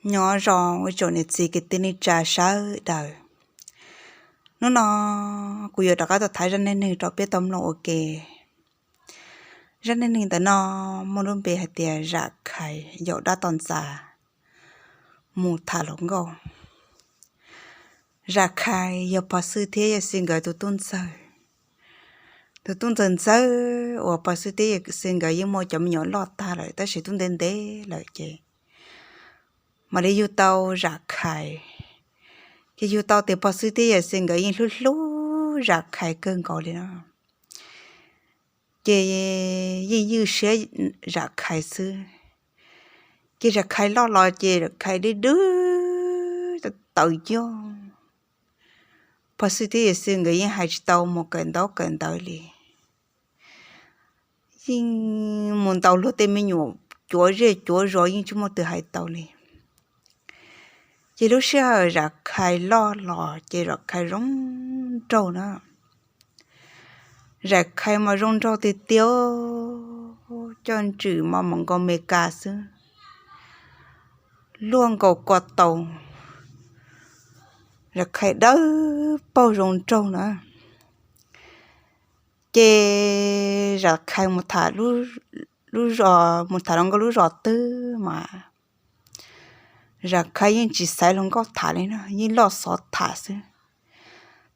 Nyob zoo ib tsoom niam txiv kwv tij neej tsa sawv daws. Hnub no kuv yuav rov qab tau tham zaj neej neeg rau peb tau mloog ua ke. Zaj neej neeg ntawm no muaj lub npe hais tias Zam Khais yaum dab toj ntxas mus tham hluas nkauj. Zam Khais yog Pog Xwj thiab Yawm Xwj nkawd tus tub ntxawg. Tus tub ntxawg ntxawg uas Pog Xwj thiab Yawm Xwj nkawd yeej muaj cov me nyuam loj tag lawm tab sis tub ntev ntev lawm ces mam li yug tau Zam Khais. Ces yug tau tias Pog Xwj thiab Yawm Xwj nkawd yeej hlub hlub Zam Khais kawg nkaus li no. Ces yeej ywj siab Zam Khais xwb. Ces Zam Khais loj los ces Zam Khais dib dwb tawv yog. Pog Xwj thiab Yawm Xwj nkawd yeej hais tsis tau mus kawm ntaub kawm ntawv li. Yeej mus ntaus luag tej me nyuam cuav zej cuav zos yeej tsis muaj twg hais tau li. Ces lub sij hawm Zam Khais loj los ces Zam Khais zoo nraug na. Zam Khais mas zoo nraug tiag tiag, coj ntswm mas mam nkaus Mes Kas xwb, luaj nkaus ko taus. Zam Khais dawb paug zoo nraug na. Ces Zam Khais mus tham lub zos, mus tham hluas nkauj lub zos twg mas Zam Khais yeej tsis xaiv hluas nkauj tham li no, yeej loj xov tham xwb.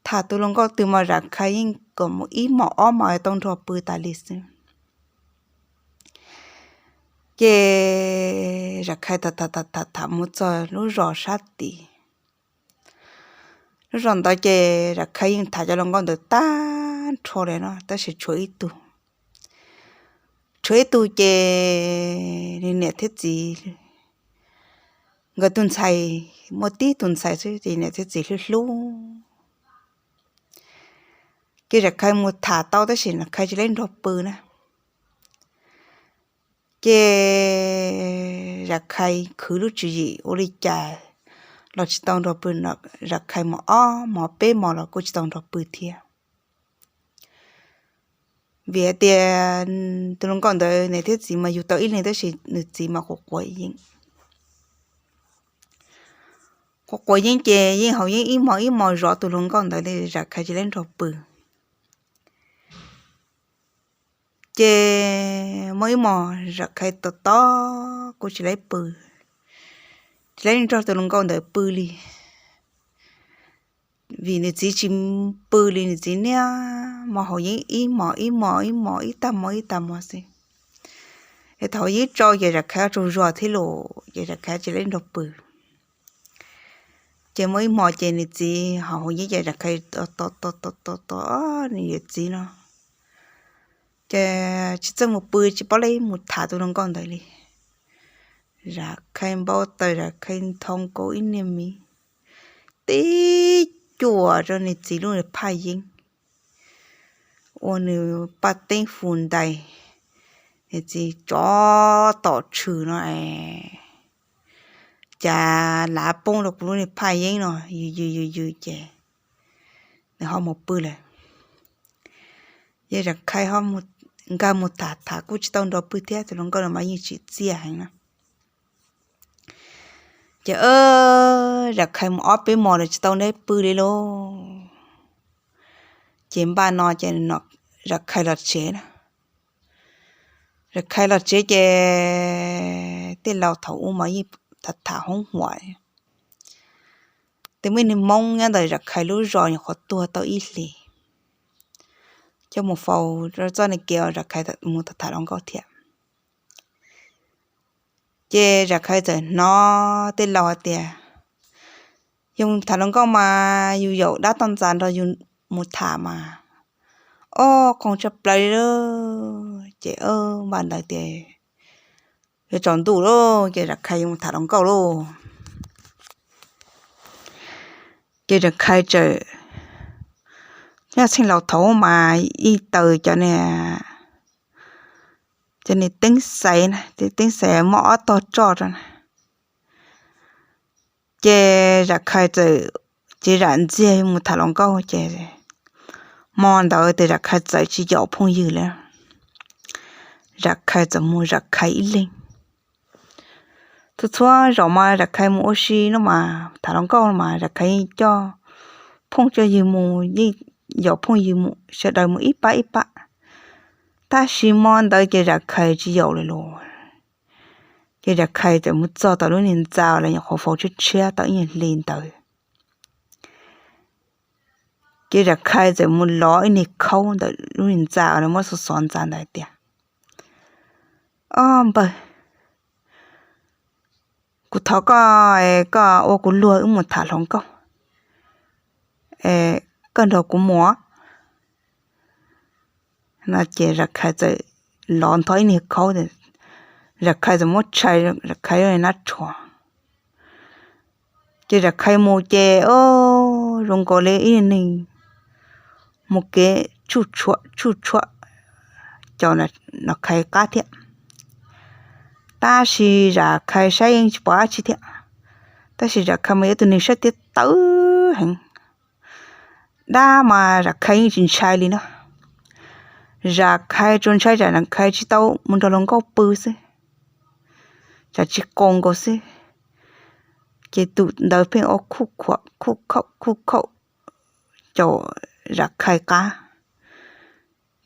Tham tus hluas nkauj twg mas Zam Khais yeej kom mus ib hmos ob hmos tau nrog pw tas li xwb. Ces Zam Khais tham tham tham tham mus txog lub zos sab tid. Lub zos ntawd ces Zam Khais yeej tham cov hluas nkauj ntawd tag nrho li no tab sis tshuav ib tug. Tshuav ib tug ces nws niam thiab txiv, nkawd tus ntxhais, muaj tib tug ntxhais xwb ces niam thiab txiv hlub hlub. Ces Zam Khais mus tham tau tab sis Zam Khais tsis lab nrog pw na. Ces Zam Khais khwv lub tswv yim ua li cas los tsis tau nrog pw, Zam Khais mus ob hmos peb hmos los kuj tsis tau nrog pw thiab. Vim hais tias tus hluas nkauj ntawd niam thiab txiv mas yug tau ib leeg tab sis nws txiv mas quav quav yeeb. Quav quav yeeb ces yeej haus yeeb ib hmos ib hmos zov tus hluas nkauj ntawd li, Zam Khais tsis lab nrog pw. Ces muaj ib hmos Zam Khais tos tos kuj tsis lab pw, tsis lab nrog tus hluas nkauj ntawd pw li. Vim nws txiv tsis pw li, nws txiv niaj hmo haus yeeb ib hmos ib hmos ib hmos ib tag hmo ib tag hmo xwb. Es thaum haus yeeb tsau ces Zam Khais tsaug zog thiab los ces Zam Khais tsis lab nrog pw. Ces muaj ib hmos ces nws txiv haus haus yeeb ces Zam Khais tos tos tos tos tos nws yawm txiv no, ces tsis txawj mus pw, tsis paub lab mus tham tus hluas nkauj ntawd li. Zam Khais npau taws, Zam Khais nthos nkaus ib niag miv, tib cuam rau nws txiv lub phaj yeeb, ua nws paj teeb fu ntais, nws txiv tsov tom tshwm no es cas lav poob rau kuv lub niag phaj yeeb no, yws yws yws yws ces nws ho mus pw lawm. Ces Zam Khais ho nkag mus tham tham kuj tsis tau nrog pw thiab, tus hluas nkauj no mas yeej tsim txiaj heev na. Ces Zam Khais mus ob peb hmos lawm tsis tau nrog pw li lauj. Ces npaj no ces Zam Khais los tsev na. Zam Khais los tsev ces tej laus thaum ub mas yeej tham tham hoob huam. Ces muaj ib niag Hmoob nyob ntawm Zam Khais lub zos nyuam qhuav tuag tau ib hlis, coj mus faus rau txoj niag kev uas Zam Khais mus tham hluas nkauj thiab. Ces Zam Khais txawm hnov tej laus hais tias, yus tham hluas nkauj mas yus yaum dab toj ntxas nrog yus mus tham mas, o, qoo tshaj plaws li lauj. Ces npaj ntawd tias yuav tsaus ntuj lauj, ces Zam Khais yuav mus tham hluas nkauj lauj. Ces Zam Khais txawm, nyob txheej laus thaum ub mas yeej taws cov niag, cov niag teeb xais na, tej teeb xais muab ob tog tsoj rau na. Ces Zam Khais txawm txiv zam ntxiag mus tham hluas nkauj ces hmo ntawd ces Zam Khais txawm tsis yaum phooj ywg li. Zam Khais txawm mus Zam Khais ib leeg. Txhua txhua zaus mas Zam Khais mus ua si no mas tham hluas nkauj no mas Zam Khais yeej coj phooj coj ywg mus, yeej yaum phooj ywg mus sawv daws mus ib pab ib pab. Tab sis hmo ntawd ces Zam Khais tsis yaum lawm lauj. Ces Zam Khais txawm mus txog tom lub niag ntxa uas lawv nyuam qhuav faus tshiab tshiab tau ib nyuag hli ntawd. Ces Zam Khais txawm mus lov ib niag khaub ntawm lub niag ntxa uas lawv muab xov xov ntxa ntawd tias, Ob npawg, kuv thov koj, koj ua kuv luag wb mus tham hluas nkauj, koj nrog kuv mus. No ces Zam Khais txawm lov ntho ib niag khaub, Zam Khais txawm muab tshais Zam Khais lub nab tshua. Ces Zam Khais mus ces zoo nkaus li ib neeg mus kev tsuj tshuam tsuj tshuam caum Nom Khais qab thiab. Tab sis Zam Khais saib yeej tsis pom dab tsi thiab. Tab sis Zam Khais mas yog tus neeg saib tiab tawv heev. Dab mas Zam Khais yeej tsis ntshai li na. Zam Khais tsuas ntshai tsam Zam Khais tsis tau mus nrog hluas nkauj pw xwb, tsam tsis qoos nkaus xwb. Ces tus ntawd pheej ua khuj khuam khuj khaum khuj khaum caum Zam Khais qab.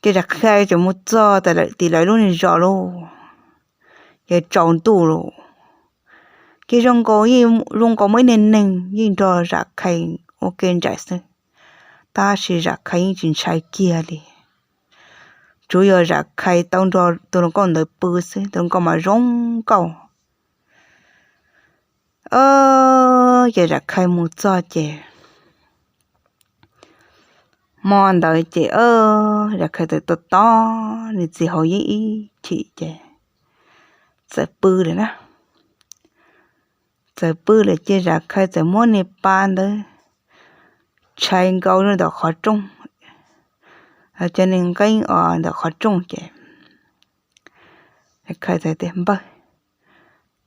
Ces Zam Khais tseem mus txog tim lawv lub niag zos lauj, ces tsaus ntuj lauj. Ces zoo nkaus, zoo nkaus muaj ib niag neeg yeej nrog Zam Khais ua ke nraim xwb, tab sis Zam Khais yeej tsis ntshai kiag li. Tsuas yog Zam Khais tau nrog tus hluas nkauj ntawd pw xwb, tus hluas nkauj mas zoo nkauj. Ces Zam Khais mus txog ces hmo ntawd ces Zam Khais txawm tos tos nws txiv hauv yeeb ib chim ces txawm pw lawm na. Txawm pw lawm ces Zam Khais txawm muab niag pas ntawd tshais nkaus rau ntawm qhov rooj, cov niag nqeeb os ntawm qhov rooj ces Zam Khais txawm tias, Npawg,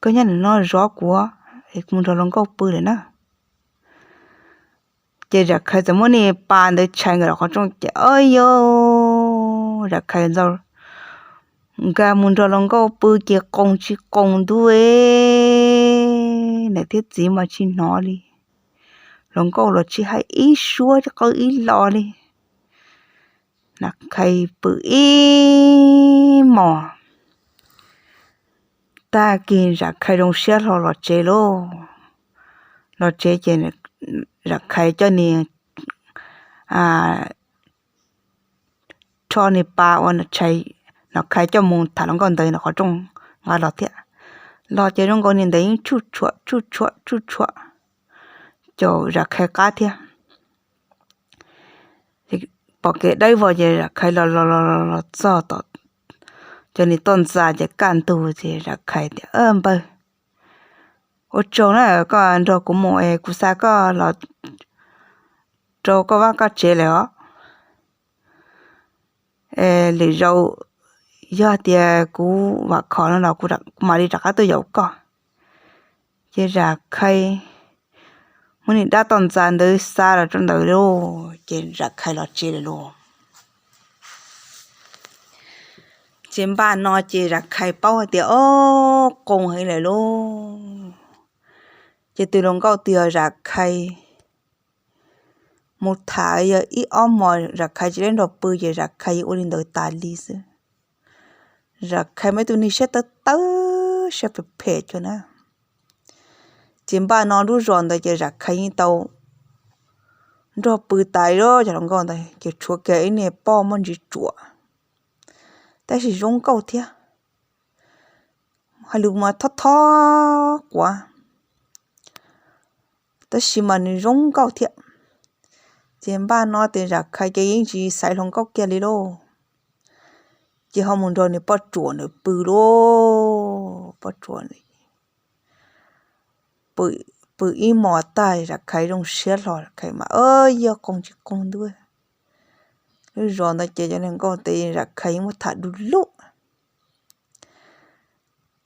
koj nyob ntawm no zov kuv, es kuv mus nrog hluas nkauj pw lawm na. Ces Zam Khais txawm muab niag pas ntawd tshais nkaus rau qhov rooj ces, o yos, Zam Khais nkag mus nrog hluas nkauj pw ces qoos tsis qoos ntuj, niam thiab txiv mas tsis hnov li, hluas nkauj los tsis hais ib suab, tsis qw ib los li. Zam Khais pw ib hmos, tag kis Zam Khais zoo siab hlo los tsev lauj. Los tsev ces Zam Khais coj niag, rho niag pas uas Nom Khais coj mus tham hluas nkauj ntawd ntawm qhov rooj nqa los thiab. Los ces zoo nkaus niag ntawd yeej tsuj tshuam tsuj tshuam tsuj tshuam caum Zam Khais qab thiab. Pom kev dawb vog ces Zam Khais los los los los txog tom cov niag toj ntxa ces kaj ntug ces Zam Khais tias, Npawg, ua tsaug na, koj nrog kuv mus es kuv xa koj los rau koj vaj koj tsev lawm os. Lwm zaus yog tias kuv vam khom no los kuv mam li rov qab tuaj yaum koj. Ces Zam Khais muab niag dab toj ntxa ntawd xa los rau ntawd lauj, ces Zam Khais los tsev lawm lauj. Ces npaj no ces Zam Khais paub hais tias, o, qoos heev lawm lauj. Ces tus hluas nkauj twb yog Zam Khais mus tham, yog ib ob hmos Zam Khais tsis tau nrog pw ces Zam Khais yuav ua li ntawd tas li xwb. Zam Khais mas ib tug neeg siab tawv tawv, siab phem phem cuag na. Ces npaj no lub zos ntawd ces Zam Khais yeej tau nrog pw tas li cov hluas nkauj ntawd, ces tshuav kiag ib niag poj muaj ntsis tsuam, tab sis zoo nkauj thiab. Hais lus mas thob thob quav, tab sis mas nws zoo nkauj thiab. Ces npaj no ces Zam Khais ces yeej tsis xaiv hluas nkauj kiag li lauj. Ces ho mus nrog nws poj tsuam ntawd pw lauj. Poj tsuam ntawd pw ib hmos tag Zam Khais zoo siab hlo, Zam Khais mas, o, yog qoos tsis qoos ntuj. Lub zos ntawd ces cov hluas nkauj ces Zam Khais yeej muab tham du lug.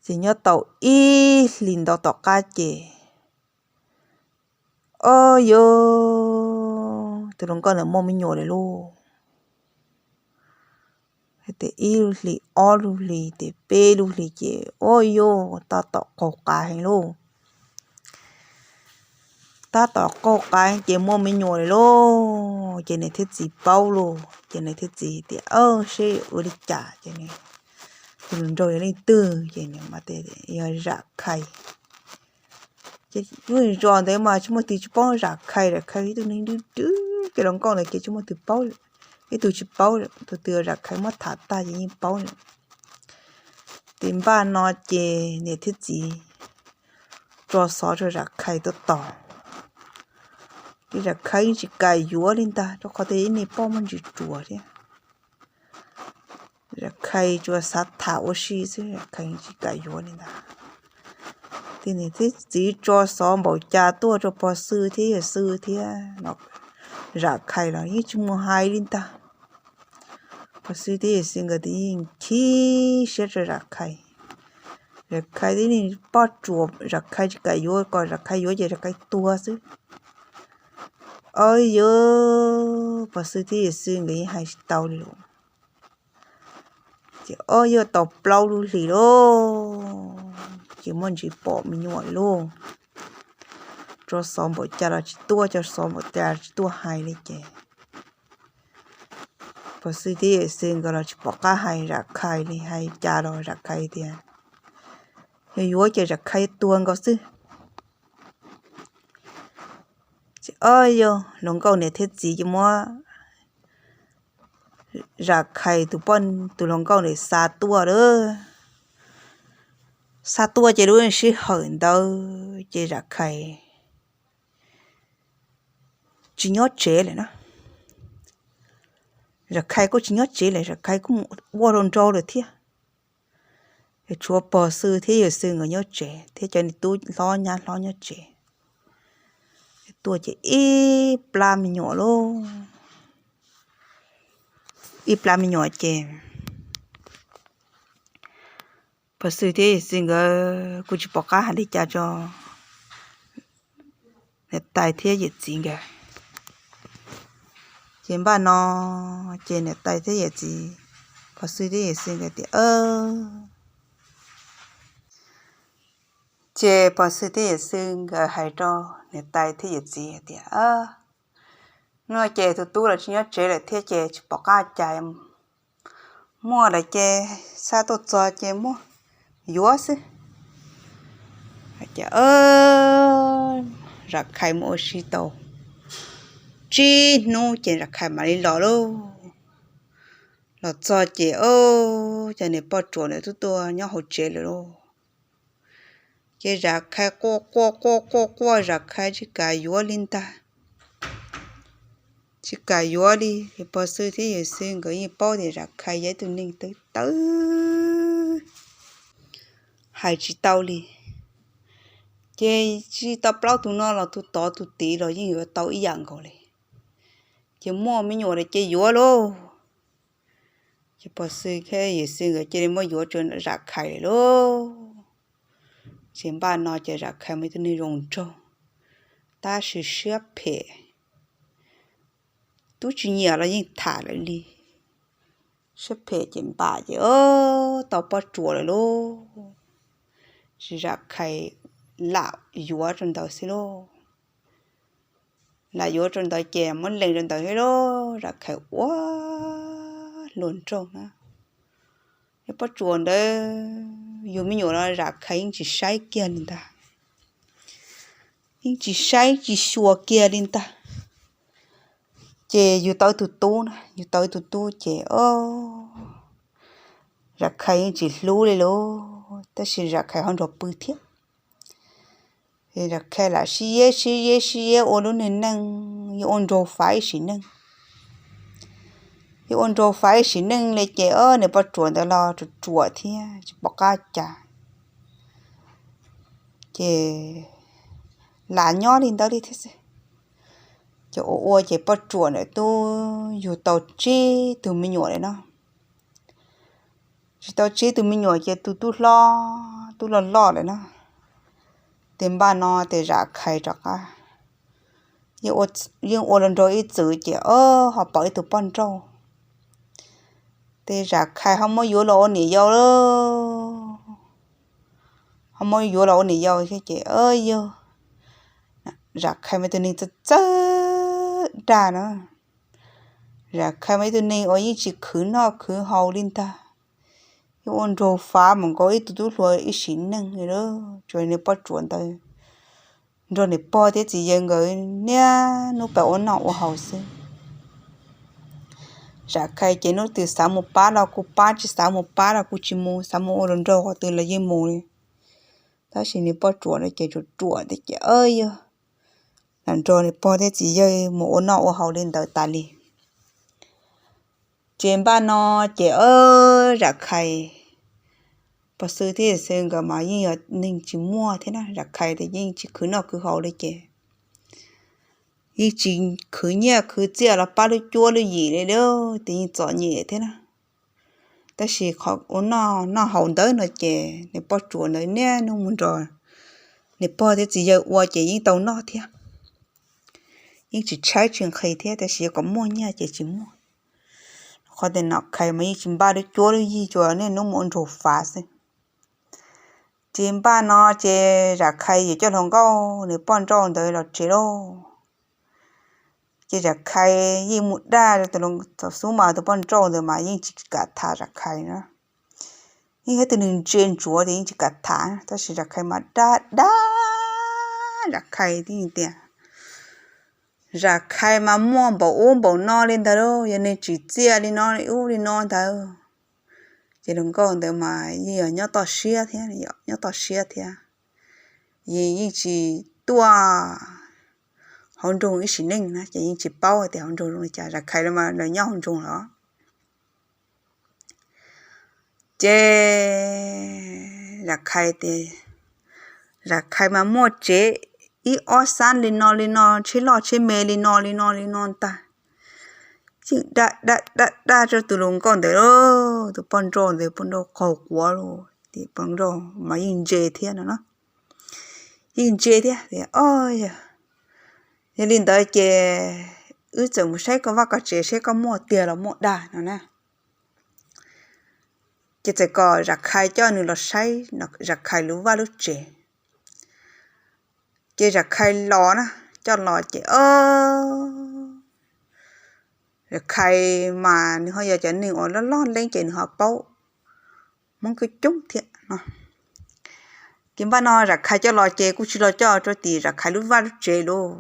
Ces nyob tau ib hlis ntau tom qab ces, o, yog tus hluas nkauj ntawd muaj me nyuam lawm lauj. Hais tias ib lub hlis, ob lub hlis, ces peb lub hlis ces ua yuj tab tom qaug qav heev lauj. Tab tom qaug qav ces muaj me nyuam lawm lauj. Ces niam thiab txiv paub lauj, ces niam thiab txiv tias, Aub, seb ua li cas ces tus hluas nraug yog leej twg? Ces nws mas tias yog Zam Khais. Ces lub zos ntawd mas tsis muaj twg tsis paub Zam Khais, Zam Khais ib tug neeg dub dub, ces hluas nkauj ntawd ces tsis muaj twg paub, ib tug tsis paub, tus twg Zam Khais muab tham tag ces yeej paub lawm. Ces npaj no ces niam thiab txiv tso xov rau Zam Khais tuaj tos. Ces Zam Khais yeej tsis kam yuav li ntag, rau qhov tias ib niag poj muaj ntsis ruam thiab. Zam Khais tsuas xav tham ua si xwb, Zam Khais tsis kam yuav li ntag. Ces niam thiab txiv tso xov npaum cas tuaj rau Pov Xwm thiab Yawm Xwm thiab, Zam Khais los yeej tsis mus hais li ntag. Pov Xwm thiab Yawm Xwm nkawd yeej khib siab rau Zam Khais. Zam Khais tib neeg poj ruam, Zam Khais tsis kam yuav, kom Zam Khais yuav ces Zam Khais tuag xwb. Ob yuj, Pov Xwm thiab Yawm Xwm nkawd yeej hais tsis tau li lauj. Ces ob yuj tau plaub lub hlis lauj, ces muaj ntsis pom me nyuam lauj. Tso xov npaum cas los tsis tuaj, tso xov npaum cas los tsis tuaj hais li ces Pov Xwm thiab Yawm Xwm nkawd los tsis pom qab hais Zam Khais li, hais cas los Zam Khais tias yog yuav ces Zam Khais tuag nkaus xwb. Ces ob yuj, hluas nkauj niam thiab txiv ces muab Zam Khais tus poj, tus hluas nkauj ntawd xa tuaj lawm. Xa tuaj ces lub sij hawm ntawd ces Zam Khais tsis nyob tsev lawm na. Zam Khais kuj tsis nyob tsev lawm, Zam Khais kuj mus ua hluas nraug lawm thiab. Tshuav Pov Xwm thiab Yawm Xwm nkawd nyob tsev thiab cov niag tub hlob nyab hlob nyob tsev. Tuaj ces ib plab me nyuam lauj. Ib plab me nyuam ces Pov Xwm thiab Yawm Xwm nkawd kuj tsis pom qab hais li cas rau niam tais thiab yawm txiv nkawd. Ces npaj no ces niam tais thiab yawm txiv, Pov Xwm thiab Yawm Xwm nkawd tias, Ces Pov Xwm thiab Yawm Xwm nkawd hais rau niam tais thiab yawm txiv hais tias, No ces tus tub los tsis nyob tsev lawm thiab ces tsis pom qab cas, muaj lawm ces xa tuaj txog ces muab yuav xwb. Ces Zam Khais mus ua si tau tsib hnub ces Zam Khais mam li los lauj. Los txog ces, o, cas niam poj ruam ntawd twb tuaj nyob hauv tsev lawm lauj. Ces Zam Khais quaj quaj quaj quaj quaj, Zam Khais tsis kam yuav li ntag. Tsis kam yuav li. Ces Pov Xwm thiab Yawm Xwm nkawd yeej paub tias Zam Khais yog ib tug neeg tawv tawv, hais tsis tau li. Ces tsis tau plaub tug no los tus tod tus tid los yeej yuav tau ib yam nkaus li. Ces muaj me nyuam lawm ces yuav lauj. Ces Pov Xwm thiab Yawm Xwm nkawd cia li muab yuav rau Zam Khais lawm lauj. Ces npaj no ces Zam Khais mas ib tug neeg zoo nraug, tab sis siab phem, tub tsis nyiam los yeej tham lawm li. Siab phem ces npam ces tau poj ruam lawm lauj. Ces Zam Khais lam yuav rau ntawd xwb lauj. Lam yuav rau ntawd ces muab lees rau ntawd xwb lauj, Zam Khais ua hluas nraug na. Yog poj ruam ntawd yug me nyuam los Zam Khais yeej tsis saib kiag li ntag. Yeej tsis saib tsis xyuas kiag li ntag. Ces yug tau tus tub na, yug tau tus tub ces, o, Zam Khais yeej tsis hlub li lauj, tab sis Zam Khais ho nrog pw thiab. Zam Khais lam sib yeb sib yeb sib yeb ua lub niag neej, yeej ua nraug faib sim neej. Yeej ua nraug faib sim neej li ces, o, niag poj ruam ntawd los ruam ruam thiab tsis pom qab cas. Ces lam nyob li ntawd li thiab xwb. Ces ua ua ces poj ruam ntawd twb yug tau tsib tug me nyuam lawm no. Tsis tau tsib tug me nyuam ces tus tub hlob twb loj loj lawm na. Ces npaj no ces Zam Khais rov qab yeej ua hluas nraug ib txwm ces, o, ho pom ib tug poj nrauj. Ces Zam Khais ho muab yuav los ua niam yau lawm. Ho muab yuav los ua niam yau thiab ces, yog, Zam Khais mas tus neeg txawj txawj dag na. Zam Khais mas ib tug neeg uas yeej tsis khwv noj khwv haus li ntag. Yeej ua nraug fav mus nkaus ib tug tub hluas ib sim neej li, tsuas niag poj ruam ntawd nrog niam pog thiab txiv yawg nkawd niaj hnub pab ua noj ua haus xwb. Zam Khais ces hnub twg xav mus pab los kuj pab, tsis xav mus pab los kuj tsis mus, xav mus ua hluas nraug qhov twg los yeej mus li. Tab sis niag poj ruam no ces ruam ruam thiab ces, yog, los nrog niam pog thiab txiv yawg mus ua noj ua haus li ntawd tas li. Ces npaj no ces, Zam Khais, pog Xwm thiab Xwm nkawd mas yeej yog neeg tsis muaj thiab na. Zam Khais ces yeej tsis khwv noj khwv haus li ces yeej tsis khwv nyiaj khwv txiaj los pab lub cuab lub yim li, ces yeej txom nyem thiab na. Tab sis qhov ua noj noj haus ntawd no ces niag poj ruam ntawd niaj hnub mus nrog niam pog thiab txiv yawg ua ces yeej tau noj thiab. Yeej tsis tshaib tsis nqhis thiab, tab sis yuav kom muaj nyiaj ces tsis muaj. Qhov tias Zam Khais mas yeej tsis npaj lub cuab lub yig, tsuas niaj hnub mus ua nraug fav xwb. Ces npaj no ces Zam Khais yuav coj hluas nkauj nws poj nrauj ntawd los tsev lauj. Ces Zam Khais yeej mus dag, thaum xub mas tus poj nrauj ntawd mas yeej tsis kam tham Zam Khais na. Yeej yog tus neeg ntse ntsuav ces yeej tsis kam tham, tab sis Zam Khais mas dag dag Zam Khais tiag tiag. Zam Khais mas muaj npaum ub npaum no li ntawd lauj, yog neeg tsim txiaj li no li ub li no ntawd. Ces hluas nkauj ntawd mas yeej yog nyob toj siab thiab, nyob toj siab thiab. Yeej, yeej tsis tuaj hauv nroog ib sim neej na, ces yeej tsis paub tias hauv nroog zoo li cas. Zam Khais los mas lawv nyob hauv nroog los. Ces Zam Khais tias, Zam Khais mas muaj tsev ib ob xab li no li no, tsheb loj tsheb me li no li no li no ntag. Yeej dag dag dag dag rau tus hluas nkauj ntawd lauj, tus poj nrauj ntawd, poj nrauj qaug quav lauj, ces poj nrauj mas yeej ntse thiab no na. Yeej ntse thiab tias, Yog li ntawd ces wb txawm mus saib koj vaj koj tsev saib koj muaj tiag los muaj dag no na. Ces txawm kom Zam Khais coj nws los saib Zam Khais lub vaj lub tsev. Ces Zam Khais los na, coj los ces, Zam Khais mas nws ho yog cov neeg uas loj loj leeb ces nws ho paub Hmoob coob coob thiab no. Ces npaj no Zam Khais coj los ces kuj tsis los coj rau tim Zam Khais lub vaj lub tsev lauj.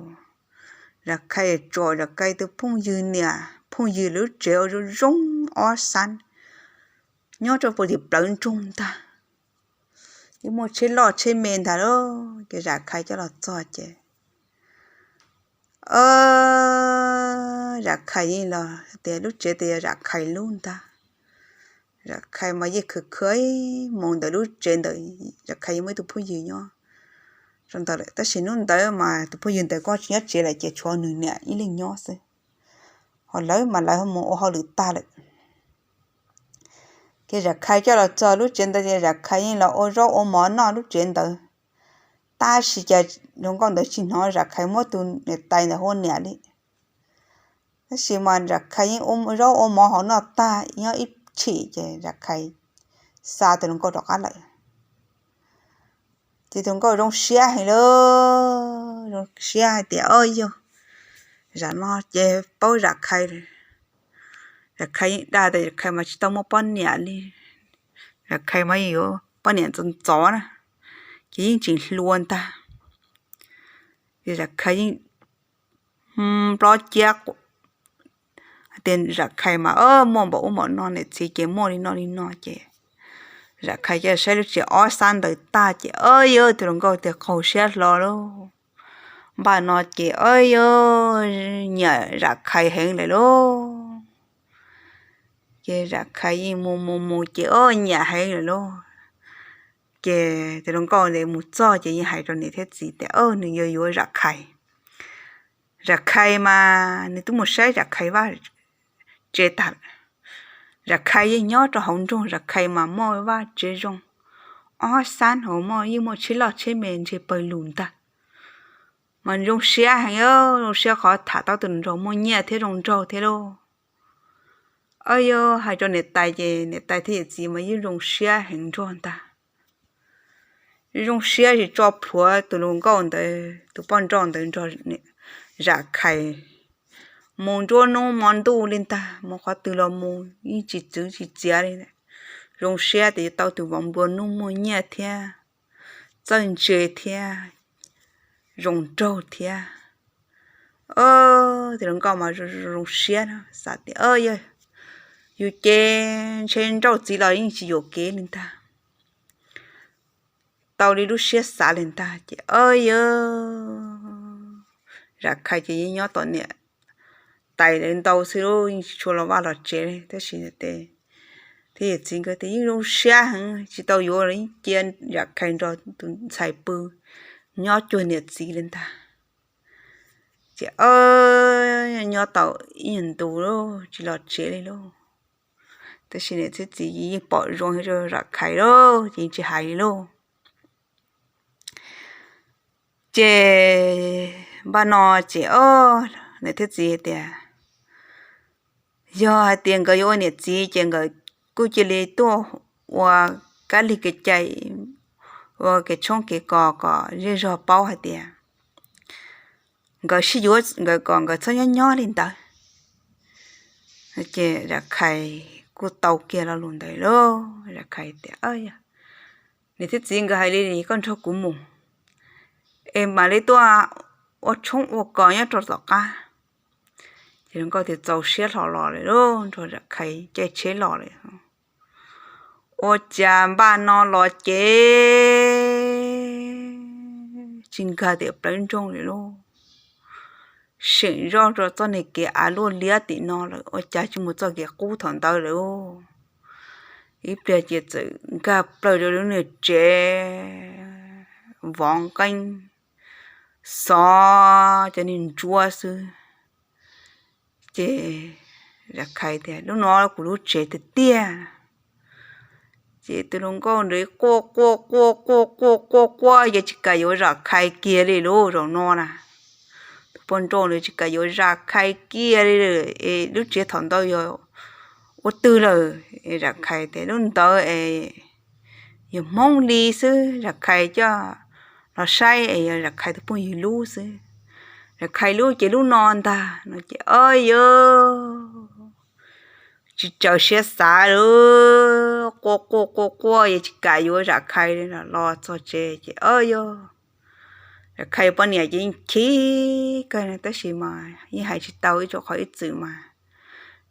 Zam Khais tsom Zam Khais tus phooj ywg niam phooj ywg lub tsev ua zoo zoo ob xab, nyob rau puag tim plawv nroog ntag. Yeej muaj tsheb loj tsheb me ntag lauj. Ces Zam Khais coj los txog ces, Zam Khais yeej los tias lub tsev tias yog Zam Khais lub ntag. Zam Khais mas yeej khwv khwv ib hmos ntawm lub tsev ntawd, Zam Khais yeej muaj ib tug phooj ywg nyob rau ntawd lawm, tab sis hnub ntawd mas tus phooj ywg ntawd kuj tsis nyob tsev lawm ces tshuav nws niam ib leeg nyob xwb. Ho lawv mas lawv ho mus ua hauj lwm tag lawm. Ces Zam Khais coj los txog lub tsev ntawd ces Zam Khais yeej los ua zaub ua mov noj lub tsev ntawd. Tab sis cas hluas nkauj ntawd tsis hnov Zam Khais muab tus niam tais ntawd hu ua niam li. Tab sis mas Zam Khais yeej ua zaub ua mov hauv noj tag nyob ib chim ces Zam Khais xa tus hluas nkauj rov qab lawm. Ces tus hluas nkauj zoo siab heev lauj, zoo siab hais tias, Yog, zaum no ces paub Zam Khais. Zam Khais yeej dag tias Zam Khais mas tsis tau muaj poj niam li. Zam Khais mas yuav poj niam ntxov ntxov na, ces yeej tseem hluas ntag. Ces Zam Khais yeej nplob ciab hais tias Zam Khais mas muaj npaum ub npaum no, niam txiv ces muaj li no li no ces Zam Khais coj saib lub tsev ob xab ntawd tag ces, yog, tus hluas nkauj tias qaug siab hlo lauj. Npaj no ces, yog, nyiam Zam Khais heev lawm lauj. Ces Zam Khais yeej mus mus mus ces, o, nyiam heev lawm lauj. Ces tus hluas nkauj ntawd mus txog ces yeej hais rau niam thiab txiv tias, o, nws yuav yuav Zam Khais. Zam Khais mas nws twb mus saib Zam Khais vaj tsev tag lawm. Zam Khais yeej nyob rau hauv nroog, Zam Khais mas muaj vaj tsev zoo, ob xab hauv muaj, yeej muaj tsheb loj tsheb me ntseg pawg lug ntag. Mas zoo siab heev, zoo siab qhov tham tau tus hluas nraug muaj nyiaj thiab zoo nraug thiab lauj. Ob yog hais rau niam tais ces niam tais thiab yawm txiv mas yeej zoo siab heev nrog ntag. Zoo siab tsis tso plhuav tus hluas nkauj ntawd, tus poj nrauj ntawd nrog Zam Khais mus nruab hnub hmo ntuj li ntag, mus qhov twg los mus yeej tsis txwv tsis txiav li. Zoo siab tias yuav tau tus vauv nplua nuj muaj nyiaj thiab, txawj ntse thiab, zoo nraug thiab. Tus hluas nkauj mas zoo siab no xav tias, yus ces ntshe nrauj txiv los yeej tsis yuam kev li ntag. Tau li lub siab xav li ntag ces, o, yog Zam Khais ces yeej nyob tom niam tais lawv ntau xwb, yeej tsis tshua los vaj los tsev li. Tab sis tes thiab yawm txiv nkawd tias yeej zoo siab heev, tsis tau yuav los yeej cia Zam Khais nrog tus ntxhais pw nyob cuag niam txiv li ntag. Ces nyob tau ib nyuag ntu lawm tsis los tsev li lauj. Tab sis niam thiab txiv yeej pom zoo rau Zam Khais lawm ces yeej tsis hais li lauj. Ces npaj no ces, o, niam thiab txiv hais tias yog hais tias nkawd yuav ua niam txiv ces nkawd kuj cia li tuaj ua kab lig kev cai, ua kev tshoob kev kos kom zej zog paub hais tias nkawd sib yuav, nkawd kom nkawd txhob nyob nyob li ntawd. Ces Zam Khais kuj tau kiag lo lus ntawd lauj. Zam Khais tias, niam thiab txiv nkawd hais li koj nrog kuv mus es mam li tuaj ua tshoob ua kos nyob rau tom qab. Ces hluas nkauj tias txaus siab hlo los lawm lauj, nrog Zam Khais caij tsheb los lawm. Ua cas npaj no los ces tsis nkag tim plawv nroog li lauj. Seem zoj rau txoj niag kev av luaj liab tim no lawm, ua cas tsis mus txoj kev qub thaum ntawd lawm. Ib pliag ces txawm nkag plaws rau lub niag tsev vov nqeeb, xov cov niag ntsuab xwb. Ces Zam Khais tias, lub no kuv lub tsev tiag tiag. Ces tus hluas nkauj ntawd quaj quaj quaj quaj quaj quaj quaj, yeej tsis kam yuav Zam Khais kiag li lauj. Zaum no na, tus poj nrauj ntawd tsis kam yuav Zam Khais kiag li. Es lub tsev thaum ntawd yog ua twg lawm? Zam Khais tias lub ntawd es yog Hmoob li xwb, Zam Khais coj los saib es yog Zam Khais tus phooj ywg lub xwb. Zam Khais lub ces lub no ntag no ces, o, yog tsis txaus siab xav li, quaj quaj quaj quaj yeej tsis kam yuav Zam Khais li los txog tsev ces, o, yog Zam Khais poj niam ces yeej chim kawg tab sis mas yeej hais tsis tau ib tsoom qhov ib txwm mas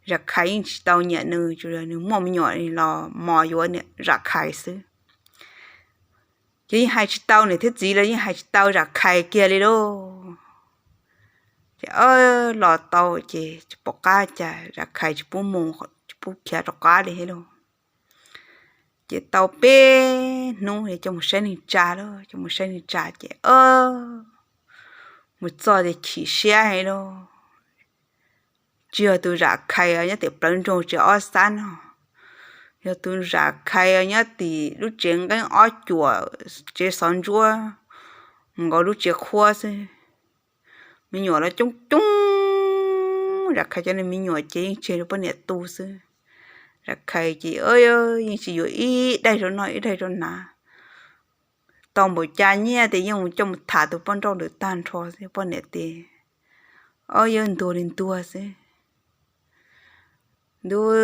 Zam Khais yeej tsis tau nyiam nws, tsuas yog nws muaj me nyuam los mos yuav Zam Khais xwb. Ces yeej hais tsis tau, niam thiab txiv los yeej hais tsis tau Zam Khais kiag li lauj. Ces los tau ces tsis pom qab cas Zam Khais tsis pub mus, tsis pub khiav rov qab li lauj. Ces tau peb hnub coj mus saib neeg tsa lauj, coj mus saib neeg tsa ces mus txog ces chim siab heev lauj. Tsis yog tus Zam Khais nyob tim plawv nroog tsev ob xab no, yog tus Zam Khais nyob tim lub tsev nqeeb ob cuam, tsev xov ntsuab mus nkaus lub tsev qhuab xwb. Me nyuam los coob coob, Zam Khais cov me nyuam ces yeej tseg rau poj niam tu xwb. Zam Khais ces yeej tsis yuav ib daim rau noj ib daim rau hnav. Tau npaum cas nyiaj ces yeej mus coj mus tham tus poj nrauj ntawd tag nrho xwb, poj niam tias, o, yog ntuag li ntuag xwb. Ntuj,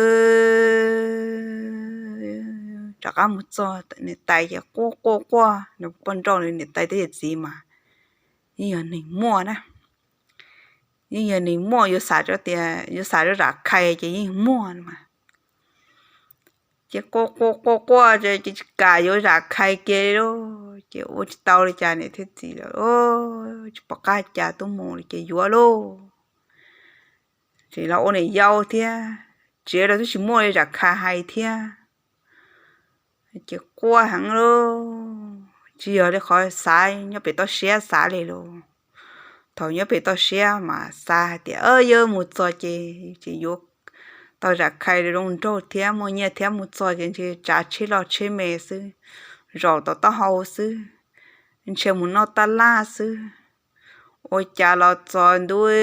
rov qab mus txog niam tais ces quaj quaj quaj, poj nrauj niam tais thiab yawm txiv mas yeej yog neeg muaj na, yeej yog neeg muaj, yuav xav rau tias yuav xav rau Zam Khais ces yeej muaj mas. Ces quaj quaj quaj quaj ces tsis kam yuav Zam Khais kiag li lauj. Ces ua tsis tau li cas niam thiab txiv lawm, tsis pom qab cas tuaj mus li ces yuav lauj. Ces los ua niam yau thiab, tsev los twb tsis muaj li Zam Khais hais thiab. Ces quaj heev lauj, tsis yog li qhov xav nyob pem toj siab xav li lauj. Thaum nyob pem toj siab mas xav hais tias, o, yog mus txog ces, ces yuav tau Zam Khais zoo nraug thiab muaj nyiaj thiab, mus txog ces ntshe tsav tsheb loj tsheb me xwb, zaum tau taub hau xwb, ntshe mus noj tab laj xwb. Ua cas los txog ntua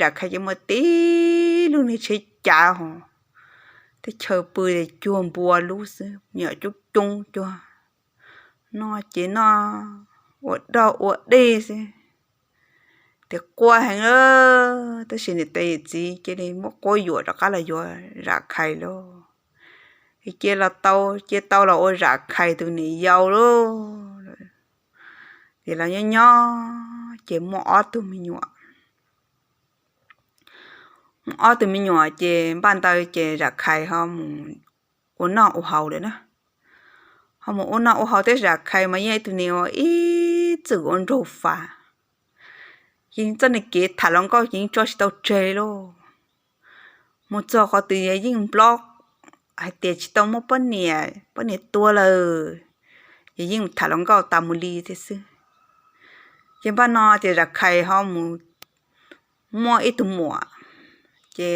Zam Khais ces muaj tib lub niag tsheb cav hos, teb chaws pw ces cuag npua lub xwb, me nyuam coob coob cuag, noj ces noj ua dog ua dig xwb. Ces quaj heev lawm, tab sis niam tais yawm txiv cia li muab quab yuam rov qab los yuav Zam Khais lauj. Ces cia los tau, cia tau los ua Zam Khais tus niam yau lauj. Ces los nyob nyob ces muaj ob tug me nyuam. Muaj ob tug me nyuam ces npaj ntawd ces Zam Khais ho mus ua noj ua haus lawm na. Ho mus ua noj ua haus thiab, Zam Khais mas yeej ib tug niag uas ib txwm ua nraug fam. Ces txoj niag kev tham hluas nkauj ces yeej tso tsis tau tseg lauj. Mus txog qhov twg yeej nplob hais tias tsis tau muaj poj niam, poj niam tuag lawm, ces yeej tham hluas nkauj tas mus li thiab xwb. Ces npaj no ces Zam Khais ho mus muaj ib tug muam, ces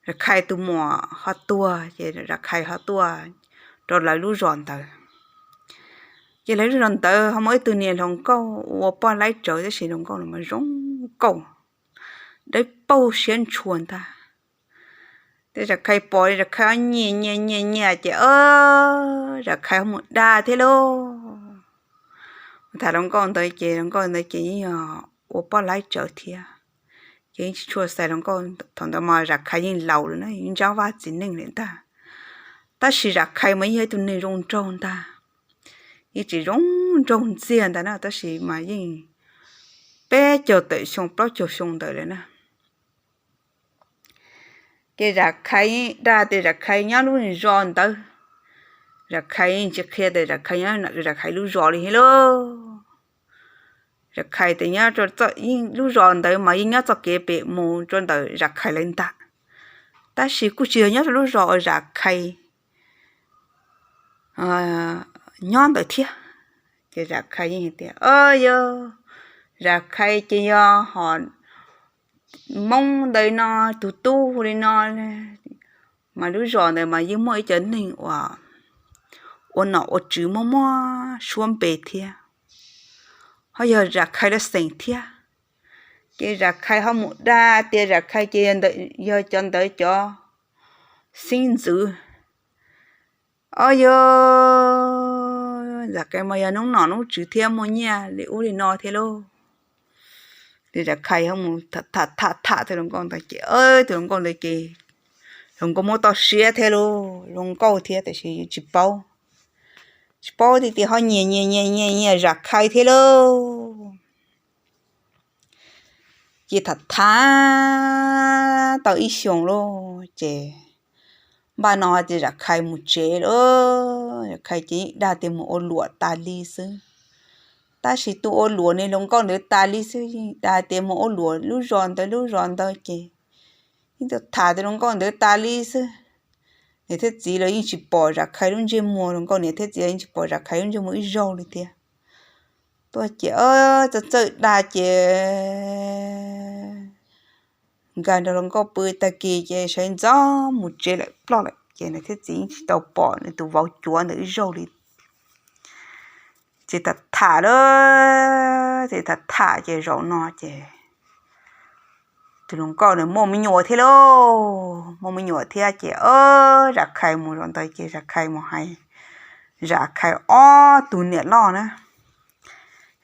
Zam Khais tus muam ho tuag ces Zam Khais ho tuaj rau lawv lub zos ntawd. Ces lawv lub zos ntawd ho muaj ib tug niag hluas nkauj ua poj laib tsawv, tab sis hluas nkauj no mas zoo nkauj, dawb paug siab ntshua ntag. Ces Zam Khais pom, Zam Khais nyiam nyiam nyiam nyiam ces, o, Zam Khais ho mus dag thiab lauj. Mus tham hluas nkauj ntawd ces hluas nkauj ntawd ces yeej yog ua poj laib tsawv thiab, ces yeej tsis tshua xaiv hluas nkauj. Thaum ntawd mas Zam Khais yeej laus lawm na, yeej ntsab vaj txiv neej lawm ntag. Tab sis Zam Khais mas yeej yog ib tug neeg zoo nraug ntag, yeej tsis zoo nraug ntxiag ntag na, tab sis mas yeej peb caug tawm xyoo plaub caug xyoo ntawd lawm na. Ces Zam Khais yeej dag tias Zam Khais nyob lub zos ntawd, Zam Khais yeej tsis qhia tias Zam Khais nyob Zam Khais lub zos li thiab lauj. Zam Khais tias nyob rau lub zos ntawd mas yeej nyob txoj kev pem mus rau ntawm Zam Khais lawv ntag, tab sis kuj tsis yog nyob rau lub zos uas Zam Khais nyob ntawd thiab. Ces Zam Khais yeej tias, o, yog Zam Khais ces yog ho Hmoob ntawd no, tus tub li no, mas lub zos ntawd mas yeej muaj ib cov neeg uas ua nom ua tswv muaj muaj suab npe thiab, ho yog Zam Khais lawv xeem thiab. Ces Zam Khais ho mus dag tias Zam Khais ces yog cov ntawd cov xeeb ntxwv. O, yog Zam Khais mas yog noob nom noob tswv thiab muaj nyiaj li ub li no thiab lauj. Ces Zam Khais ho mus tham tham tham tus hluas nkauj ntawd ces, tus hluas nkauj ntawd ces hluas nkauj muab toj siab thiab lauj, hluas nkauj thiab tab sis tsis paub, tsis paub tias ho nyiam nyiam nyiam nyiam nyiam Zam Khais thiab lauj. Ces tham tham tau ib xyoos lauj ces npaj no ces Zam Khais mus tsev lawm. Zam Khais ces yeej dag tias mus ua luam tas li xwb, tab sis tus ua luam ne hluas nkauj ntawd tas li xwb, yeej dag tias mus ua luam lub zos ntawd lub zos ntawd ces yeej tham tus hluas nkauj ntawd tas li xwb. Niam thiab txiv los yeej tsis pom Zam Khais lub ntsej muag, hluas nkauj niam thiab txiv los yeej tsis pom Zam Khais lub ntsej muag ib zaug li thiab. Tuaj ces txawj txawj dag ces nkag nrog hluas nkauj pw tag kis ces sawv ntxov mus tsev lawm ploj lawm ces niam thiab txiv yeej tsis tau pom nws tus vauv cuav ntawd ib zaug li. Ces tham tham lawm, ces tham tham ces zaum no ces tus hluas nkauj ntawd muaj me nyuam thiab lauj, muaj me nyuam thiab ces Zam Khais mus zaum ntawd ces Zam Khais mus hais Zam Khais ob tug niam loj na,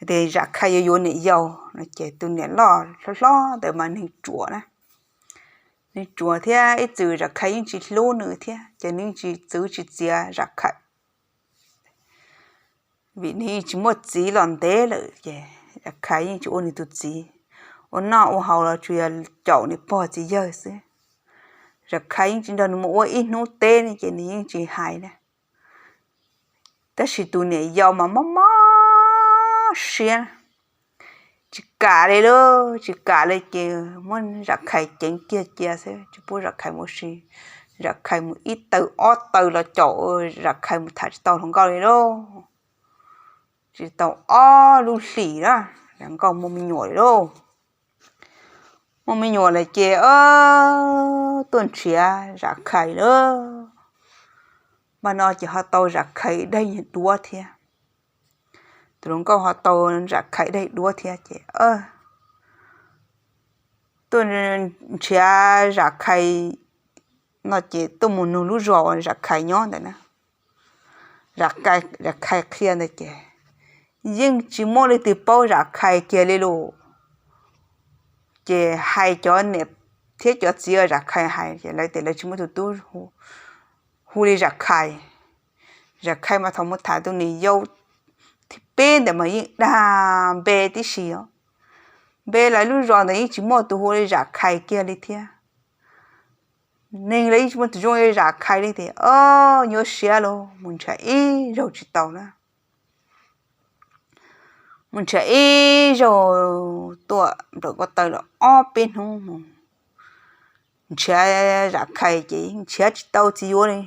tias Zam Khais yuav yuav niam yau no ces tus niam loj hlob hlob ntawd mas neeg ruam na, neeg ruam thiab ib txwm Zam Khais yeej tsis hlub nws thiab ces nws yeej tsis txwv tsis txiav Zam Khais. Vim nws yeej tsis muaj txiv los ntev lawm ces Zam Khais yeej tsis ua nws tus txiv, ua noj ua haus los tsuas yog caum nws pog txiv yawg xwb. Zam Khais yeej tsis nrog nws mus ua ib hnub teb ne ces nws yeej tsis hais na. Tab sis tus niam yau mas mob mob siab, tsis kam li lauj, tsis kam li ces muab Zam Khais ceev kiag cia xwb, tsis pub Zam Khais mus ua si. Zam Khais mus ib taw ob taw los caum Zam Khais mus tham tsis tau hluas nkauj li lauj. Tsis tau ob lub hlis na, Zam nkauj muaj me nyuam li lauj. Muaj me nyuam lawm ces tuaj nrhiav Zam Khais lawm. Npaj no ces ho tau Zam Khais daim duab thiab. Tus hluas nkauj ho tau Zam Khais daim duab thiab ces tuaj nrhiav Zam Khais no ces tuaj mus nug lub zos uas Zam Khais nyob ntawd na. Zam Khais qhia ntawd ces yeej tsis muaj leej twg paub Zam Khais kiag li lus. Ces hais cov niam thiab cov txiv uas Zam Khais hais ces lawv tias lawv tsis muaj tus tub hu li Zam Khais. Zam Khais mas thaum mus tham tus niam yau thib peb ntawd mas yeej dag npe tib si os. Npe lawv lub zos ntawd yeej tsis muaj tus hu li Zam Khais kiag li thiab. Neeg lawv yeej tsis muaj tus zoo li Zam Khais li tias, o, nyuaj siab lauj, mus nrhiav ib zaug tsis tau na. Mus nrhiav ib zaug tuaj nplawm ko taw los ob peb hnub mus nrhiav Zam Khais ces nrhiav tsis tau txiv yuav li.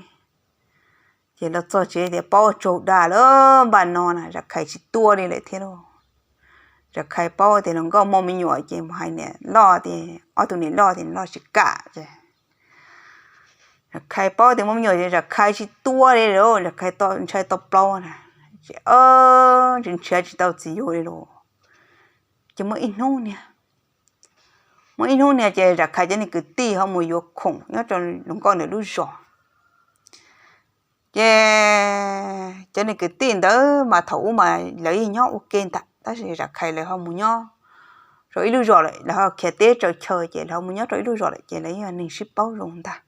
Ces los txog tsev tias paub tsaug dag lawm, npaj no na Zam Khais tsis tuaj li lawm thiab lauj. Zam Khais paub tias hluas nkauj muaj me nyuam ces mus hais niam loj tias, ob tug niam loj tias niam loj tsis kam ces Zam Khais paub tias muaj me nyuam ces Zam Khais tsis tuaj li lauj, Zam Khais ntshai tau plaub na. Ces tsis nrhiav tsis tau txiv yuav li lauj. Ces muaj ib hnub niag, muaj ib hnub niag ces Zam Khais cov niag kwv tij ho mus yuav khoom nyob rau hluas nkauj ntawd lub zos. Ces cov niag kwv tij ntawd mas thaum ub mas lawv yeej nyob ua ke ntag, tab sis Zam Khais lawv ho mus nyob rau ib lub zos lawm, lawv ho khiav teb tsaws chaw ces lawv ho mus nyob rau ib lub zos lawm ces lawv yeej yog neeg sib paub zoo ntag.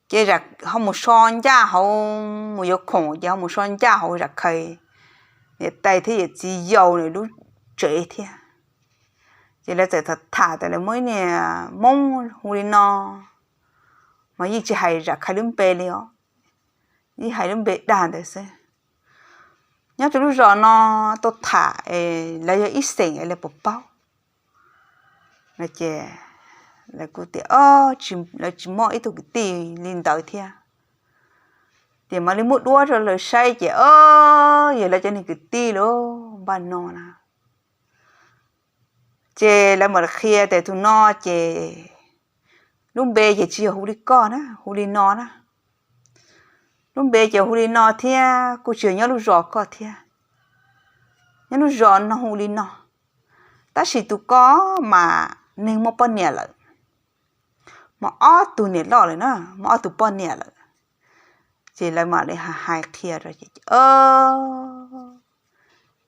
Ces ho mus so ncaj hauv, mus yuav khoom ces ho mus so ncaj hauv Zam Khais niam tais thiab yawm txiv yau nws lub tsev thiab. Ces lawv txawm tham tham tias lawv muaj ib niag Hmoob hu li no, mas yeej tsis hais Zam Khais lub npe li os, yeej hais lub npe dag ntawd xwb. Nyob rau lub zos no tuaj tham, lawv yog ib xeem es lawv puas paub no ces lawv kuj tias, o, lawv tsis muaj ib tug kwv tij li ntawd thiab. Ces mam li muab duab rau lawv saib ces, o, yog lawv cov niag kwv tij lauj, npaj no na. Ces lawv mam li qhia tias tus no ces lub npe ces tsis yog hu li koj na, hu li no na. Lub npe ces hu li no thiab kuj tsis yog nyob lub zos koj thiab, nyob lub zos no hu li no. Tab sis tus koj mas neeg muaj poj niam lawm, muaj ob tug niam loj lawm na, muaj ob tug poj niam lawm. Ces lawv mam li hais qhia rau ces,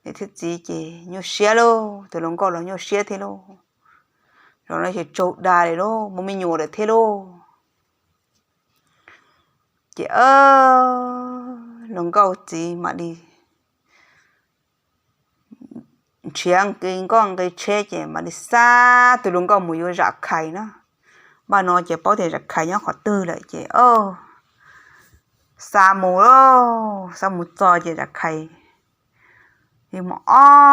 niam thiab txiv ces nyuaj siab lauj, tus hluas nkauj los nyuaj siab thiab lauj. Zaum no ces tsaug dag li lauj, muaj me nyuam lawm thiab lauj. Ces hluas nkauj txiv mam li nrhiav nqi nkoj nqi tsheb ces mam li xa tus hluas nkauj mus yuav Zam Khais na. Npaj no ces paub tias Zam Khais nyob qhov twg lawm ces xa mus, xa mus txog ces Zam Khais yog muaj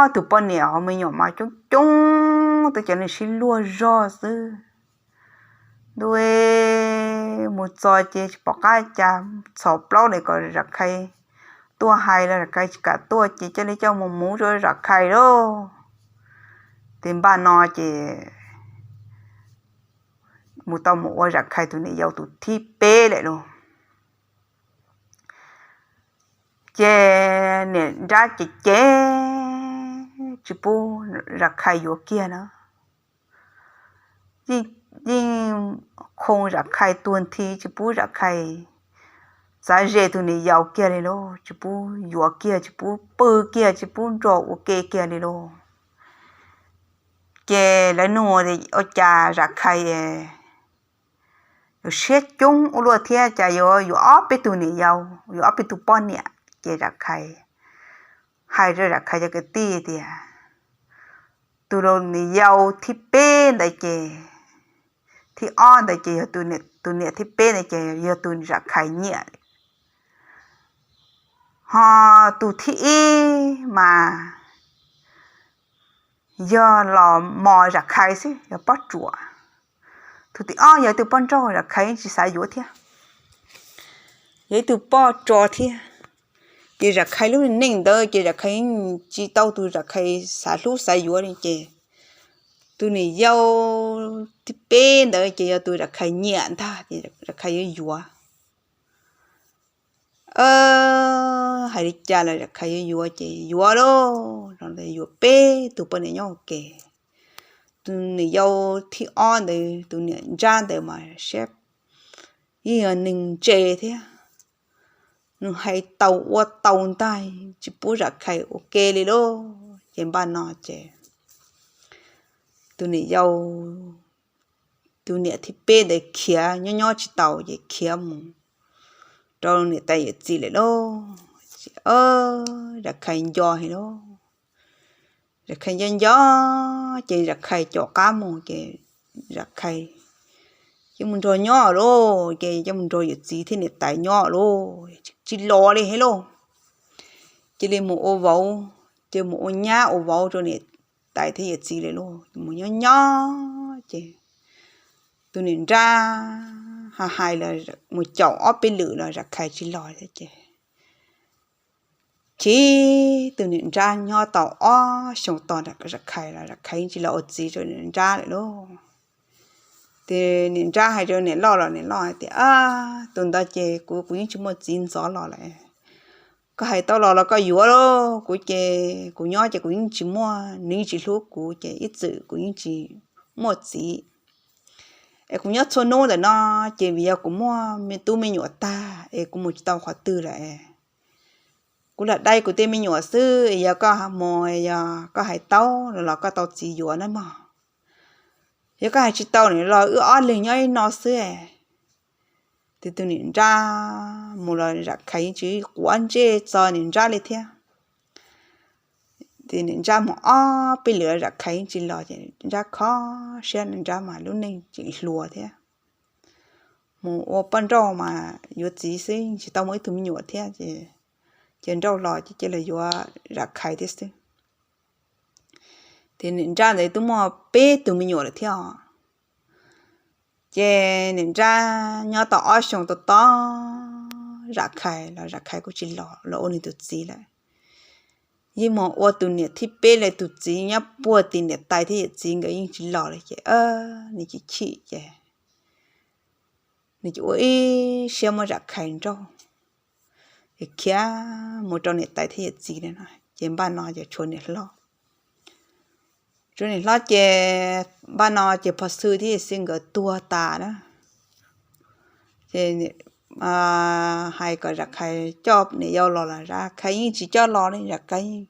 ob tug poj niam ho me nyuam mas coob coob, twb cov neeg sib luag zog xwb. Ntuj, mus txog ces tsis pom qab cas, txhos plaub li kom Zam Khais tuaj hais los Zam Khais tsis kam tuaj ces cia li coj mus muv rau Zam Khais lauj. Ces npaj no ces mus tau mus ua Zam Khais tus niam yau tus thib peb lawm lauj. Ces niam nrab ces ces tsis pub Zam Khais yuav kiag na. Yeej khoo Zam Khais tuag nthi, tsis pub Zam Khais txav ze tus niam yau kiag li lauj, tsis pub yuav kiag, tsis pub pw kiag, tsis pub nrog ua ke kiag li lauj. Ces lawv nug tias ua cas Zam Khais yuav siab coob ua luaj thiab cas yuav yuav ob peb tug niam yau, yuav ob peb tug poj niam. Ces Zam Khais hais rau Zam Khais cov kwv tij tias tus niam yau thib peb ntawd ces, thib ob ntawd ces yog tus niam thib peb ntawd ces yog tus Zam Khais nyiam. Ho tus thib ib mas yog los mos Zam Khais xwb, yog poj ruam. Tus thib ob yog tus poj nraug, Zam Khais yeej tsis xav yuav thiab, yog ib tug poj tso thiab. Ces Zam Khais lub neej ntawd ces Zam Khais yeej tsis tau tus Zam Khais xav hlub xav yuav li ces tus niam yau thib peb ntawd ces yog tus Zam Khais nyiam ntag ces Zam Khais yuav yuav. Hais li cas los Zam Khais yuav yuav ces yuav lauj, yuav peb tug poj niam nyob ua ke. Tus niam yau thib ob ntawd, tus niam nrab ntawd mas siab yeej yog neeg ntse thiab, nws hais tau ua tau ntag, tsis pub Zam Khais ua ke li lauj. Ces npaj no ces tus niam yau, tus niam thib peb ntawd khiav nyob nyob tsis tau ces khiav mus rau niam tais yawm txiv lawm lauj. Ces Zam Khais nco heev lauj, Zam Khais nco nco, ces Zam Khais caum qab mus ces Zam Khais coj mus nrog nyob lauj, ces coj mus nrog yawm txiv thiab niam tais nyob lauj, tsis los li heev lauj. Cia li mus ua vauv, ces mus ua nyab ua vauv rau niam tais thiab yawm txiv lawm lauj. Mus nyob nyob ces tus niam nrab hais hais los mus caum ob peb lwm los Zam Khais tsis los thiab ces chim, tus niam nrab nyob tau ob xyoos tos Zam Khais los Zam Khais yeej tsis los ua txiv rau niam nrab lawm lauj. Ces niam nrab hais rau niam loj los niam loj hais tias, Ab, tus ntawd ces kuv, kuv yeej tsis muaj txiv ntxov los lawm. Koj hais tau los los koj yuav lauj, kuv ces kuv nyob ces kuv yeej tsis muaj, nws yeej tsis hlub kuv ces ib txwm kuv yeej tsis muaj txiv. Es kuv nyob txhua hnub ntawm no ces vim yog kuv muaj me tub me nyuam tag es kuv mus tsis tau qhov twg lawm. Kuv lam dai kuv tej me nyuam xwb, yog koj mus, yog koj hais tau los los koj tau txiv yuav na mog. Yog koj hais tsis tau no los wb ob leeg nyob ib no xwb. Ces tus niam nrab mus los Zam Khais yeej tsis quav ntsej txog niam nrab li thiab. Ces niam nrab mus ob peb lwm los Zam Khais yeej tsis los ces nrab kho siab, niam nrab mas lub neej tseem hluas thiab. Mus ua poj nrauj mas yuav txiv xwb tsis tau muaj ib tug me nyuam thiab ces, ces nrauj los ces cia li yuav Zam Khais thiab xwb. Ces niam nrab ntawd twb muaj peb tug me nyuam lawm thiab os. Ces niam nrab nyob tau ob xyoos tos tos Zam Khais los Zam Khais kuj tsis los, los ua nws tus txiv lawm. Yeej mus ua tus niam thib peb lawm, tus txiv nyob puag tim niam tais thiab yawm txiv nkawd yeej tsis los li ces nws chim chim ces nws cia ua ib siab muab Zam Khais nrauj, khiav mus rau niam tais thiab yawm txiv na. Ces npaj no ces tshuav niam hlob, tshuav niam hlob ces npaj no ces pog xwb thiab yawm txiv nkawd tuag tas na. Ces hais kom Zam Khais coj niam yau los los Zam Khais yeej tsis coj los li, Zam Khais yeej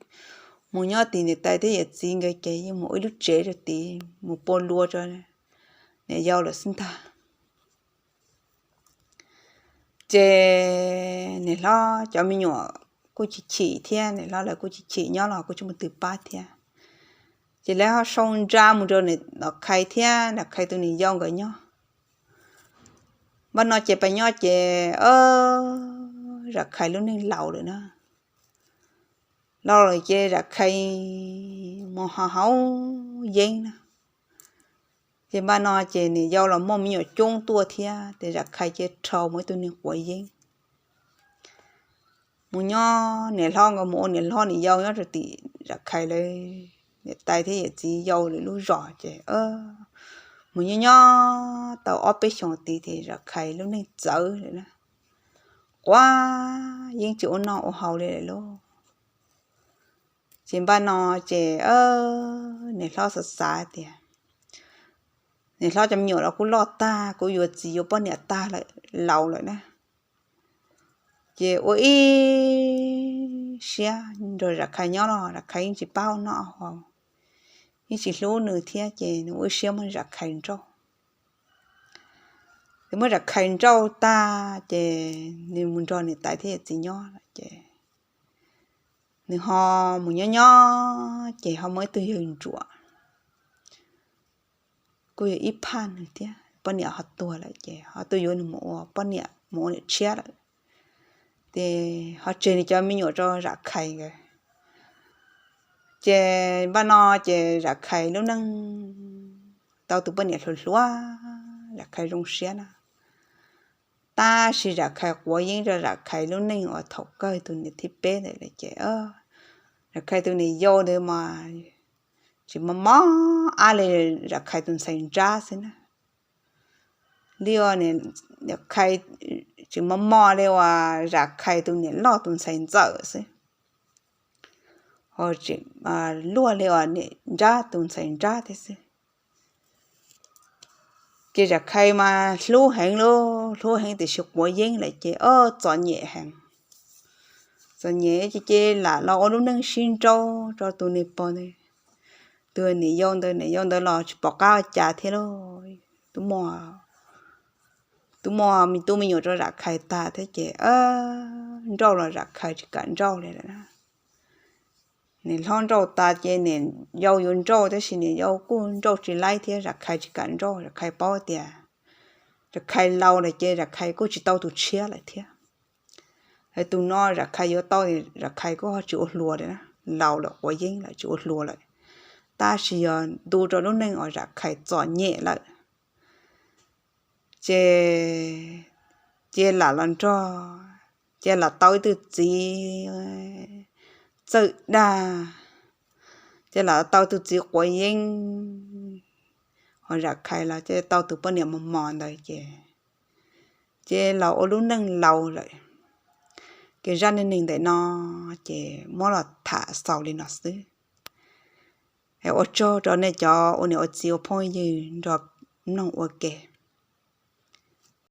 mus nyob tim niam tais thiab yawm txiv nkawd ces yeej mus ua ib lub tsev rau tid mus pua lua rau niam yau lawm xwb ntag. Ces niam hlob cov me nyuam kuj chim chim thiab, niam hlob lawv kuj chim chim nyob los kuj tsis muaj twg pab thiab. Ces lawv ho sau ntsa mus rau Zam Khais thiab Zam Khais tus niam yau nkawd nyob. Npaj no ces pab nyob ces Zam Khais lub neej laus lawm na. Laus lawm ces Zam Khais mus ho haus yeeb na. Ces npaj no ces niam yau los muaj me nyuam coob tuaj thiab ces Zam Khais cia rho mus ib tug neeg quav yeeb. Mus nyob niam hlob nkawd mus ua niam hlob niam yau nyob rau tim Zam Khais lawv niam tais thiab yawm txiv yau lawv lub zos ces mus nyob nyob tau ob peb xyoos tid ces Zam Khais lub neej txawv lawm na. Quav yeeb tsis ua noj ua haus li lawm lauj. Ces npaj no ces niam hlob xav xav tias, niam hlob cov me nyuam los kuj loj tag, kuj yuav txiv yuav poj niam tag lawm, laus lawm na. Ces ua ib siab nrog Zam Khais nyob los Zam Khais yeej tsis pab ua noj haus, yeej tsis hlub nws thiab ces nws ua ib siab muab Zam Khais nrauj. Ces muab Zam Khais nrauj tag ces nws mus nrog niam tais thiab yawm txiv nyob lawm ces nws ho mus nyob nyob ces ho muaj ib tug yawg ntsuam, kuj yog ib phaj nws thiab, poj niam ho tuag lawm ces ho tuaj yuav nws mus ua poj niam, mus ua niam tshiab lawm. Ces ho tseg nws cov me nyuam rau Zam Khais nkawd. Ces npaj no ces Zam Khais lub neej tau tus poj niam hluas hluas, Zam Khais zoo siab na. Tab sis Zam Khais quav yeeb rau Zam Khais lub neej uas thaum kawg tus niam thib peb ntawd lawm ces Zam Khais tus niam yau ntawd mas tsis mob mob ab li Zam Khais tus ntxhais nrab xwb na. Li Zam Khais tsis mob mob li uas Zam Khais tus niam loj tus ntxhais ntxawm xwb, ho tsis luag li uas niam nrab tus ntxhais nrab thiab xwb. Ces Zam Khais mas hlub heev lauj, hlub heev tiam sis quav yeeb lawm ces o txom nyem heev. Txom nyem ces lam los ua lub neej sib nrauj rau tus niam pog ntawd. Tus niam yau ntawd, niam yau ntawd los tsis pom qab ua cas thiab lauj. Twb muaj me tub me nyuam rau Zam Khais tag thiab ces nrauj los Zam Khais tsis kam nrauj li lawm. Niam hlob nrauj tas ces niam yau yuav nrauj tab sis niam yau kuj nrauj tsis laib thiab, Zam Khais tsis kam nrauj. Zam Khais paub tias Zam Khais laus lawm ces Zam Khais kuj tsis tau tus tshiab lawm thiab. Tus no Zam Khais yuav tau, Zam Khais kuj ho tsis ua hluas lawm, laus lawm quav yeeb lawm tsis ua hluas lawm, tab sis yog ntu rau lub neej uas Zam Khais txom nyem lawm. Ces cia lam los nrog, cia lam tau ib tug txiv txawj dag, cia lam tau tus txiv quav yeeb, ho Zam Khais los cia tau tus poj niam mos mos ntawd ces, ces los ua lub neej laus lawm. Ces zaj neej neeg ntawm no ces muab los tham xaus li no xwb. Es ua tsaug rau nej cov ua niam ua txiv ua phooj ywg nrog mloog ua ke.